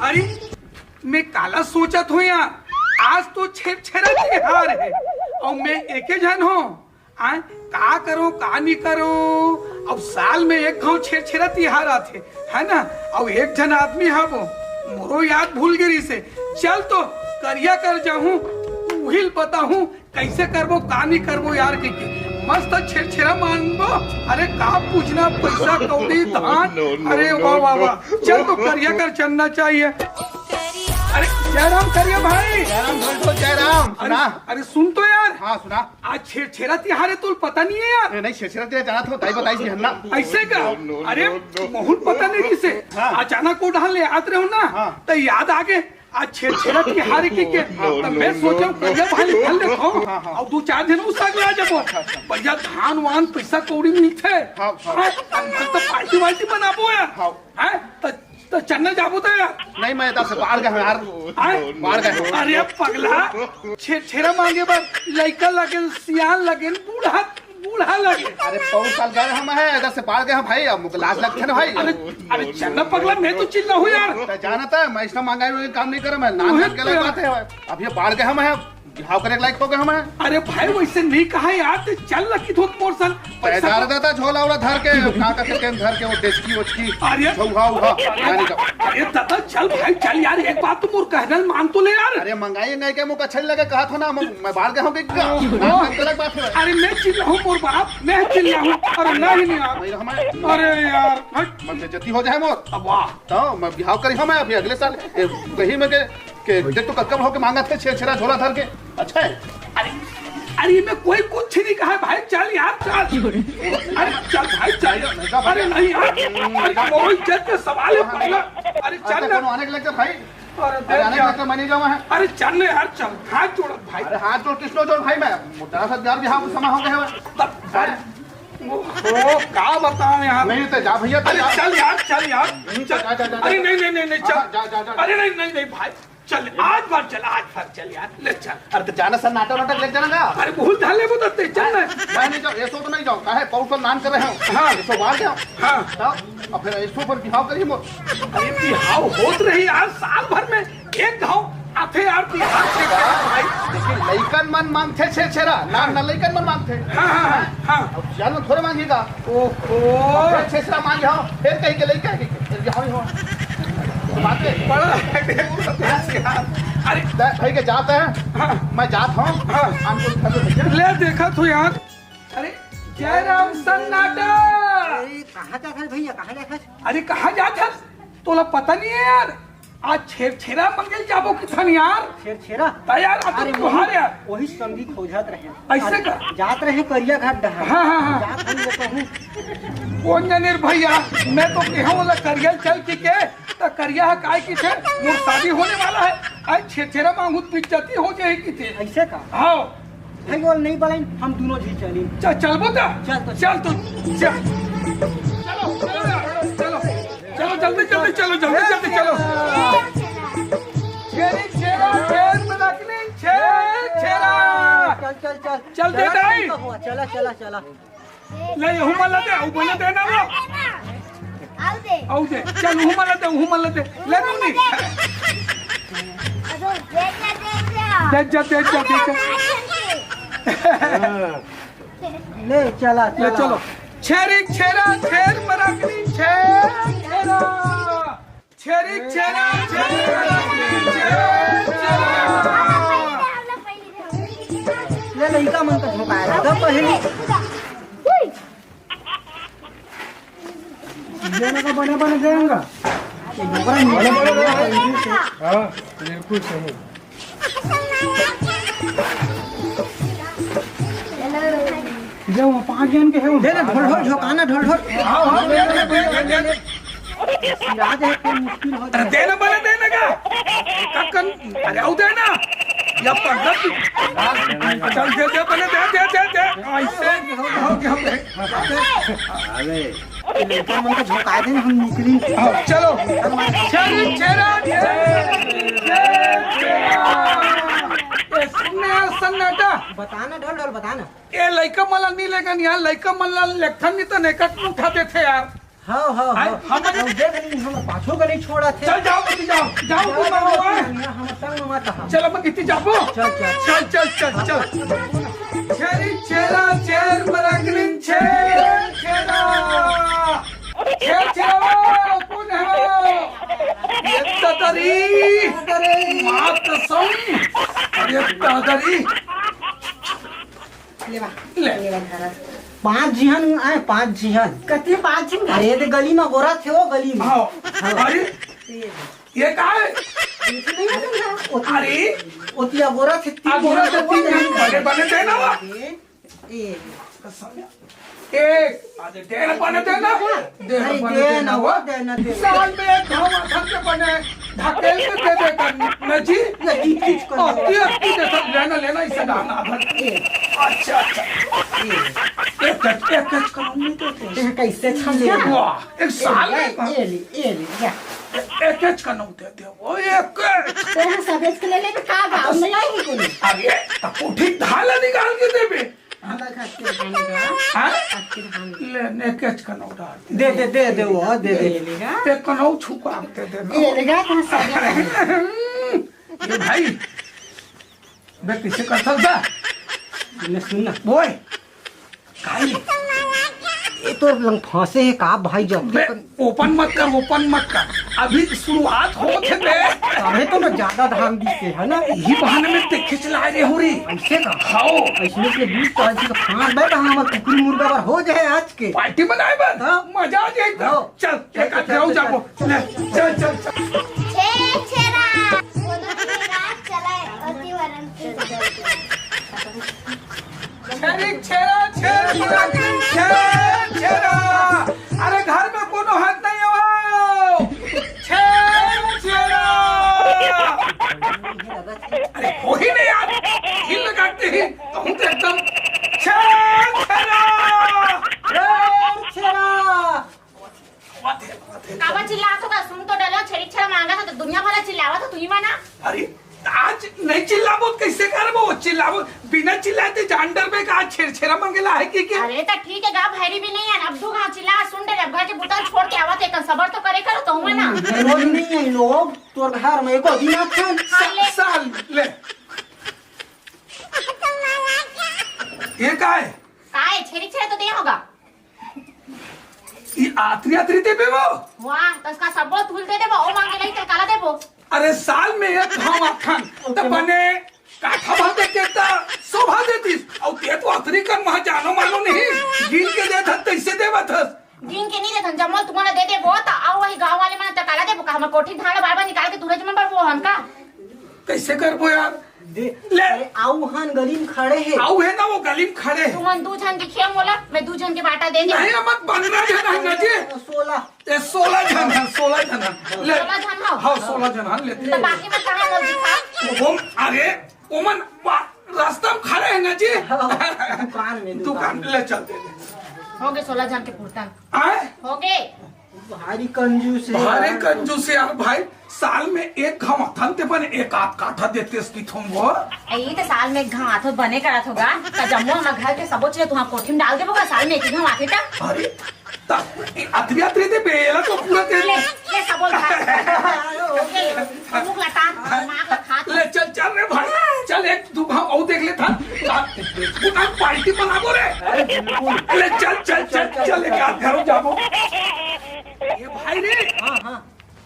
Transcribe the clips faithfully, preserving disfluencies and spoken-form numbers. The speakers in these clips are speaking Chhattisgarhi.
अरे, मैं काला सोचत हों यार, आज तो छेरछेरा तिहार हे अउ मैं एके झन हों। आय, का करों, का नी करों? अब साल में एक घांव छेरछेरा तिहार आथे, है ना? अउ एक झन आदमी हवों, मोरो याद भूल गे रिहिसे। चल तो करिया कर जाहूं, उही ल बताहूं, कइसे करबो, का नी करबो यार, कहिके। मस्त छेरछेरा मांगबो। अरे, का पूछना, पइसा कौड़ी, धान। अरे, वाह, वाह, वाह। चल तो करिया कर चलना चाहिए। अरे, जयराम करिया भाई। जयराम ढोलढोल, जयराम। अरे, सुना। अरे, सुन तो यार। हाँ, सुना। आज छेरछेरा तिहार हे, तोला पता नइ हे यार? अरे नहीं, छेरछेरा तिहार जानत हों, दाई बताइस हन ना। अइसे का? अरे, मोहू ल पता नइ रिहिसे। हाँ। अचानक ओ डहर ले आत रहेंव ना, हाँ। त याद आगे, आज छेरछेरा तिहार हे कहिके। त मैं सोचेंव करिया भाई ल धर लेथों, हाँ, हाँ। अउ दू चार झन ओ संग ला जाबो। अच्छा, अच्छा। बढ़िया धान वान, पइसा कौड़ी मिलथे। हाँ, हाँ। हाँ, त पार्टी वार्टी बनाबो यार। हाँ। हैं? त, त चलना जाबो त यार। नहीं, मैं एदे से बाढ़ गे हों यार। हैं? बाढ़ गे हों। अरे पगला, छेरछेरा मांगे बर लइका लगेन, सियान लगेन, बूढ़ा, बूढ़ा लगे। अरे पौर साल गे हों मैं, एदे से बाढ़ गे हों भाई, अब मोके लाज लगथे ना भाई। अरे, अरे चलना पगला, मैं तो चिल्लाहूं यार। त जानत हे, मैं अइसना महंगाई वाली काम नइ करों मैं, नान नान के अलग बात हे। अब ये बाढ़ गे हों मैं, बिहाव करे के लायक हो गे हों मैं। अरे भाई, वइसे नइ कहा यार, ते चल ना कि धोत मोर सन। पैसा पैसा दे देता झोला ओला धर के, का कथे तेन धर के, वो डेचकी ओचकी, अरे, झौहा उहा, अरे, यानी का। अरे दादा, चल भाई, चल यार, एक बात तो मोर कहना ल मान तो ले यार। अरे महंगाई, महंगाई के मोके अच्छा नइ लगे, कहत हों ना, मैं, मैं बाढ़ गे हों कि का? ओहो। नान नान के अलग बात हे। अरे मैं चिल्लाहूं मोर बाप, मैं चिल्लाहूं। अरे नहीं, नहीं यार। नहीं रहा मैं। अरे यार, हट। मैं बेइज्जती हो जाए मोर। अब वाह। त मैं बिहाव करिहौं मैं अभी अगले साल। ए, कहीं मैं के, के, देख तो कतका होके मांगत हे छेरछेरा झोला धर के। अच्छा हे। अरे, अरे, मैं कोई कुछ नहीं कहा भाई, चल यार, चल। अरे, चल भाई, चल। अरे, नहीं यार, अरे, मोर इज्जत के सवाल हे पहला। अरे, चल अच्छा, ना। कोनो आने के लगथे भाई? अरे, अरे, देख आने के यार। लगथे, मैं नहीं जाऊँ है। अरे, चल ना यार, चल। हाथ जोड़त भाई। अरे, हाथ जोड़, किसको जोड़ भाई मैं? मोटा सा यार, बिहाव के समय हो गए हैं। तब, अरे, ओहो, का बताऊं यार। नहीं, तो जा भैया, तो अरे जा। चल यार, चल यार, नहीं, चल। जा, जा, जा, जा, अरे जा। नहीं, नहीं, नहीं, नहीं, चल। हाँ, जा, जा, जा, जा। अरे नहीं, नहीं, नहीं भाई, चल, आज बार चल, आज बार चल यार, ले चल। अरे तो जाना सन्नाटा वाटा लेके जाना ना। अरे बहुत धर लेबो तो ते चल ना। मैं नहीं जाऊँ, ऐसो तो नहीं जाऊँ, काहे पौर साल नान करे हों। हाँ। ऐसो बाढ़ गे हों। हाँ। तब, अब फिर ऐसो पर बिहाव करिहौं। अरे बिहाव होत रही यार, साल भर में एक घांव आथे यार, बिहाव के भाई। लेकिन लइकन मन मांगथे छेरछेरा, नान ना लइकन मन मांगथे। हाँ, हाँ, हाँ, हाँ। अब सियान मन थोड़े मांगही का। ओहो। फिर छेरछेरा मांगे हों, फिर कहिके लइका हे, फिर बिहाव हों। बात हे। बड़ा है यार। अरे। दे, भाई के जात हे, हाँ। मैं जात हों। हाँ। हमको खबर भैया। ले देखत हों यार। अरे, जयराम सन्नाटा। अरे, कहाँ जात हस भैया, कहाँ जात हस? अरे, कहाँ जात हस? तोला पता नहीं हे यार, आज छेरछेरा मांगे ल जाबो किथन यार। छेरछेरा? त यार, आज अरे, त्योहार वही, यार। वही संगी खोजत रहेन। अइसे अरे, का? जात रहेन करिया घाट डहर। हाँ, हाँ, हाँ। जात हन वो कहूँ। कोन जने रे भैया, मैं तो कहेंव ओला करिया ल चल कहिके, त करिया ह काय कहिथे, मोर शादी होने वाला हे, आज छेरछेरा मांगहूं त बेइज्जती हो जाही कहिथे। अइसे का? हाँ। भाई, ओला नहीं बलाइन, हम दूनों झी चली। चल, चलबो त? चल तो। चल तो, चल। चलो, चलो, चलो। चलो, जल्दी, जल्दी चलो, जल्दी, जल्दी चलो। छेरी छेरा, छेर मरकनी, छेर छेरा। चल, चल, चल। चल दे चला, दाई। चल तो हुआ, चला, चला, चला। ले, एहू मन ला दे, एहू मन ला दे ना वो। आऊ दे। आऊ दे। चल, उहू मन ला दे, उहू मन ला दे। ले, नूनी। अरे, दे जा, दे जा। दे जा, दे जा, दे जा। ले, चला, ले, चला। चलो। छेरी छेरा, छेर मरकनी, छेर छेरा। छेरी छेरा, छेरी छेरा। ले लइका मन का झोंकाए रहा, दब पहली। ये ना का बने बने देंगा। ये डोकरा नहीं बने बने देंगा। हाँ, बिल्कुल सही। जब वो पाँच जन के है, वो दे ना, ढोल ढोल झोंकाना, ढोल ढोल। हाँ, हाँ, ले, ले, ले, ले, ले, ले। इलाज है, कोई मुश्किल हो अरे जाए। दे ना, बने दे ना का? कक्कन, अरे आओ दे ना। या पंद्रह, चल दे, दे, बने दे, दे, दे, दे। ऐसे हो गया, हो गया। अरे। ये लड़का मन को झोंका दे, हम निकली। हाँ, चलो। चल, चेरा, चेरा, चेरा। ए, सुन ना यार, सन्नाटा। बताना, ढोल, ढोल, बताना। ए, लइका मन ला नहीं लेगन यार, लइका मन ला लेगथन नहीं तो नेकट उठा देथे यार। हाँ, हाँ, हाँ। हम देख नहीं, हम पाछो के नहीं छोड़ा थे। चल जाओ, मत जाओ, जाओ, जाओ, तुम जाओ, लोग, हम संग में मत आहा। चल, अब कितनी जाबो? चल, चल। चल, चल, चल, चल। छेरी छेरा, छेर मरगनिन, छेर छेरा। छेर छेरा, कौन है वो? ये तदरी। मात सम। ये तदरी। ले बा, ले। ले बा धरा। पाँच झिहन आए, पाँच झिहन। कति पाँच झिन? अरे, ये दे गली में गोरा थे, वो गली में। हाँ। हाँ। अरे, ये का है? अरे, ओती अगोरा थे, तीन अगोरा थे, झिहन। तीन झिन। बने, बने थे ना वो। ए, ए। एक, आज डेढ़ बने थे ना? डेढ़ अरे, बने दे थे ना ना वो, वो। दे ना, दे ना। साल में एक घाव आथन के बने, ढकेल के दे दे कर, न जी? ये चीज को अति, अति दे सब लेना, लेना, इसे डालना आधा। ए। अच्छा, अच्छा। ए। एक कच, एक कच का हम नहीं देते। ये कैसे छान ले? वाह, एक साल में ए, ए ले, ए ले, जा। एक कच का नौ दे दे, वो एक कच। तेरे सब एक ले ले, तो का गाँव में आई नहीं कोई? अरे, तो कोठी धाला निकाल के देबे। हाँ, बस हाथ के धान लगा। हाँ? हाथ के धान। ले, ने केच कनौ डाल दे। दे, दे, दे, दे, वो, दे, दे। ये लेगा? ते कनौ छुपा के दे दे ना। ये लेगा, कहाँ से आ गया? ये भाई, बे, कैसे कर सकता? ले, सुन ना। ओए, काई? ये तो लंग फंसे है का भाई, जब बे, के ओपन मत कर, ओपन मत कर। अभी शुरुआत होत हे बे। अबे तो ना ज्यादा धान दिसे, है ना? यही बहाने में देखे चला रहे हो रे। ऐसे का? हाओ। ऐसने के बीस तारीख का फांस बे, कहाँ हमार कुकरी मुर्गा बर हो जाए आज के। पार्टी बनाए बस। हाँ। मजा आ जाए एकदम। हाँ। चल, चल, एक आध चल, जाओ, चल, जाओ। चल। ले, चल, चल, चल। छे छेरा। वो तो मेरा चला है, अति वरन की। छेरी छेरा, छेर छेरा, छेर छेरा। अरे घर में कोनो हाथ नहीं हो। छेर छेरा। अरे वही नहीं यार, हिल लगाते ही कहूँ तो एकदम छेर छेरा। छेर छेरा। काबर चिल्लात हो गा? सुन तो डलो, छेरी छेरा मांगा था तो दुनिया भर चिल्लावा था, तू ही माना। अरे, आज नहीं चिल्लाबो तो कैसे करबो? चिल्लाबो, बिना चिल्लाते जान डरबे का? आज छेर छेरा मांगेला है कि क्या? अरे, तो ठीक है गा, भैरी भी नहीं है, अब दू घाव चिल्ला, सुन डरे, अब घर के बुता छोड़ के आवा थे, कन सबर तो करे करो, तो माना। रोज नहीं है लोग, तोर घर में एको दिन आथन। हाँ, ले। साल, ले। ये का है? का है? छेरी छेरा तो दे होगा। ई आतरी आतरी देबे वो? वाह, तो इसका सब बोल तूल दे देबो, ओ मांगे नहीं, तेरे काला देबो। अरे साल में एक घाव आथन, त बने काठा भर देते त शोभा देतीस, अउ ते तो आतरी कर महा जानो मानो नहीं, गिन के देत हस, तैसे देवत हस। गिन के नहीं देथन, जमोल तुम्हारा दे देबो, त आओ वही गांव वाले मन त काला देबो, का हमर कोठी धान बार बार निकाल के दूरे जमन बर वो हन का? कैसे करबो यार? दे, ले। अरे, आऊ हन गली में खड़े हे। आऊ हे ना, वो गली में खड़े हे। तुमन दू झन दिखिया मोला, मैं दू झन के बांटा दे दे। नहीं, हमन पंद्रह झन हन ना जी। सोलह। ए, सोलह झन हन, सोलह झन हन। ले। सोलह झन हो? हाँ, सोलह झन हन, ले। तो बाकी में कहाँ मोल दिखा? वो, अरे, ओमन वा-, रास्ता में खड़े हे ना जी। हाँ, दुकान में, दुकान दुकान में। ले चलते हैं। हो गए सोलह झन के पुरतन। आए? हो गए। भारी कंजूस हे भारी यार। कंजूस हे यार भाई, साल में एक घाव आथन ते बने एक आध काठा देते इसकी थोम वो। ए, ई तो साल में एक घाव आथो बने करत होगा, त जम्मो हमर घर के सबो चीज तुहां कोठी में डाल देबो का, साल में एक घाव आथे त? अरे, त अतरी अतरी दे बेला तो पूरा तेरे ले, ले सबो घर। ले, अमुक लटा, मार ला खा। ले चल, चल रे भाई, चल एक दू घाव अउ देख ले था। दुकान पार्टी बनाबो रे। अरे बिल्कुल। ले चल, चल, चल, चल, चल, एक आध घर जाबो। ए भाई रे। हाँ, हाँ।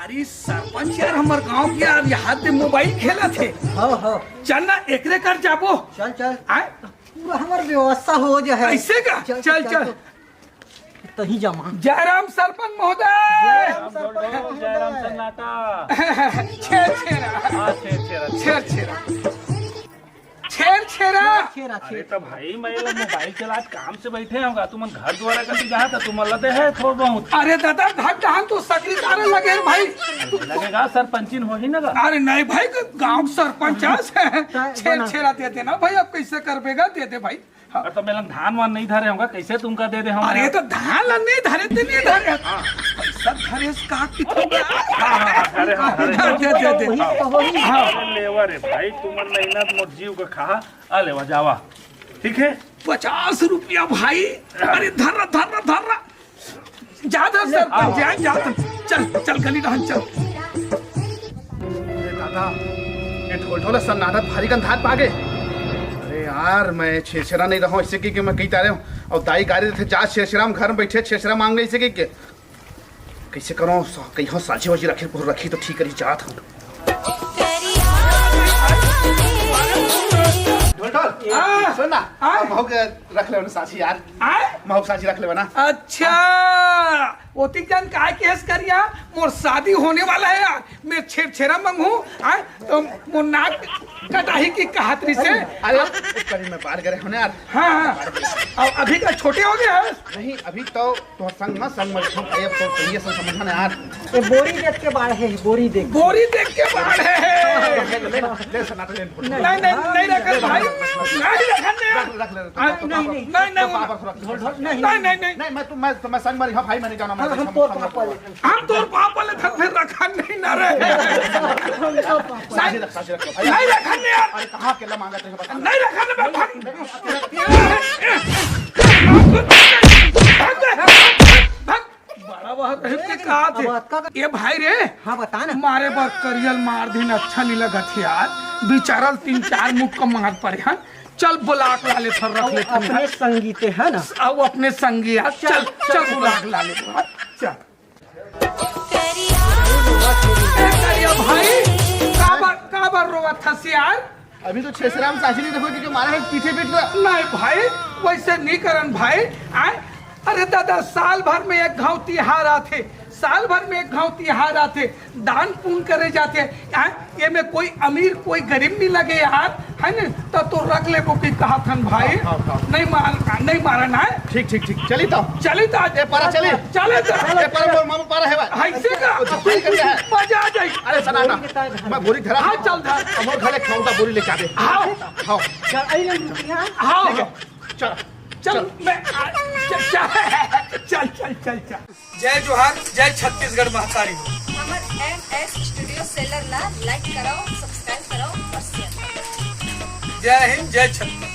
अरे सरपंच यार, हमर गांव के यार, यहाँ पे मोबाइल खेलत हे। हाँ, हाँ। चल ना, एकरे कर जाबो। चल, चल। आए? पूरा हमर व्यवस्था हो जाए। ऐसे का? चल, चल, चल, चल। चल। तही जमा। जय राम सरपंच महोदय। जय राम सरपंच महोदय। जय राम सन्नाटा। छेर छेरा। हाँ, छेर छेरा। छेर छेरा। छेर छेरा। छेरा, अरे छेर। तो भाई, मैं ये मोबाइल चलात काम से बैठे होगा, तुमन घर द्वारा कभी कहा था, तुमन लदे है थोड़ा बहुत। अरे दादा, घर डहान तो सकरी तारे लगे हैं भाई। लगेगा, सरपंचिन हो ही ना गा। अरे नहीं भाई, गांव सरपंच आज छेर छेरा दे देना भाई, अब कैसे करबेगा, दे दे भाई। हाँ। अरे तो मैं लंग धान वान नहीं धरे होगा, कैसे तुमका दे दे हम? अरे तो धान ला नहीं धरे ते नहीं धरे। हाँ। पैसा धरे से का की तो हाँ, हाँ, हाँ, धरे, हाँ, धरे। दे, दे, दे। वही तो, वही। हाँ। अरे लेवा रे भाई, तुमन नहीं ना मोर जीव का खा। आ लेवा, जावा। ठीक है? पचास रुपया भाई। अरे धर्रा, धर्रा, धर्रा। जात हन सरपंच, जात, जात हन। चल, चल, गली डहन चल। अरे दादा, ये ढोल ढोल सन्नाटा भारी गंधात पागे। अरे यार, मैं छेरछेरा नहीं रहूं इसे कि, कि मैं कही तारे हूं। और दाई गारी देथे, "जा छेरछेरा में घर में बैठे छेरछेरा मांग ले," इसे कि, कि। कैसे करो, कहीं साझी वाझी रखे, रखी तो ठीक करी, जात हूं। ढोल ढोल, हाँ। सुन ना, हाँ। महू के रख ले साझी यार। आय? महू साझी रख ले ना। अच्छा, ओतिक जान काय केहेस करिया, मोर शादी होने वाला है यार, मैं छेरछेरा मंगहूं, आय, तो मोर नाक कटाही की कहत रही से। अरे, कभी मैं बाहर गए होने यार। हाँ, हाँ। अब अभी का छोटे हो गया है? नहीं, अभी तो तोहर संग म संग म रहिथंव भाई, अब तो सही असन समझा ना यार। ये बोरी देख के बाढ़े हे, बोरी देख। बोरी देख के बाढ़े हे। ले, ले, ले, ले, सन्नाटा ले, ले। नहीं, नहीं, नहीं रखन भाई, नहीं रखन नहीं यार। रख, रख ले, रख, आ, रख, नहीं, रख, नहीं, रख, नहीं, रख, नहीं, रख, रख, रख। नहीं, नहीं, नहीं। नहीं, मैं तो, मैं, मैं संग म रहिथंव भाई, मैं नहीं जाना, मैं हाँ, हम संग, तोर संग पापा रहिथंव। ले। हम तोर पापा ले, फिर रखन नहीं ना रे। साझी रख, साझी रख, भाई। नहीं रखन नहीं यार। अरे, कहाँ अकेला मांगत रहे, बता। नहीं रखन, मैं भाग। बड़ा बात है, के का थे? अब अतका का ए भाई रे, हाँ, बता ना। मारे बर करियल मार दिन अच्छा नहीं लगत हे यार। बिचारल तीन चार मुक्का मार परे हन। चल ब्लाक ला ले थर रख अब ले थन। अपने संगी ते है ना। अब अपने संगी यार, चल, चल, चल चल। ब्लाक ला ले थर। चल। ए करिया भाई, काबर, काबर रोवत हस यार? अभी तो छेरछेरा म साझी नहीं देखो कि जो मारा है पीछे पीठ में। नहीं भाई, वैसे नहीं करन भाई। आय, अरे दादा, साल भर में एक घाव तिहार आथे, साल भर में एक घाव तिहार आथे, दान पुण्य करे जाथे। आय, ये में कोई अमीर कोई गरीब नहीं लगे यार, है न? तो, तो रख लेबो कि कहत हन भाई। हाँ, हाँ, हाँ। नहीं मार, नहीं मारन आय। ठीक, ठीक, ठीक। चली तो। चली तो। ए, पारा चली। चले तो। ए, पारा मोर मामा पारा है भाई। ऐसे का? ओ, तो भाई करते हैं। मजा आ जाए। अरे सन्नाटा, मैं बोरी धरा। हाँ, चल धर। अब मोर घरे खौंटा बोरी लेके आ दे। हाँ। हाँ। चल, आई ले रुपया। हाँ। ठीक है। चल। चल, चल। मैं, आ, चल, चल, चल, चल, चल, चल। जय जोहार, जय छत्तीसगढ़ महतारी। हमर एम एस स्टूडियो सेलर ला लाइक कराओ, सब्सक्राइब कराओ और शेयर कराओ। जय हिंद, जय छत्तीसगढ़।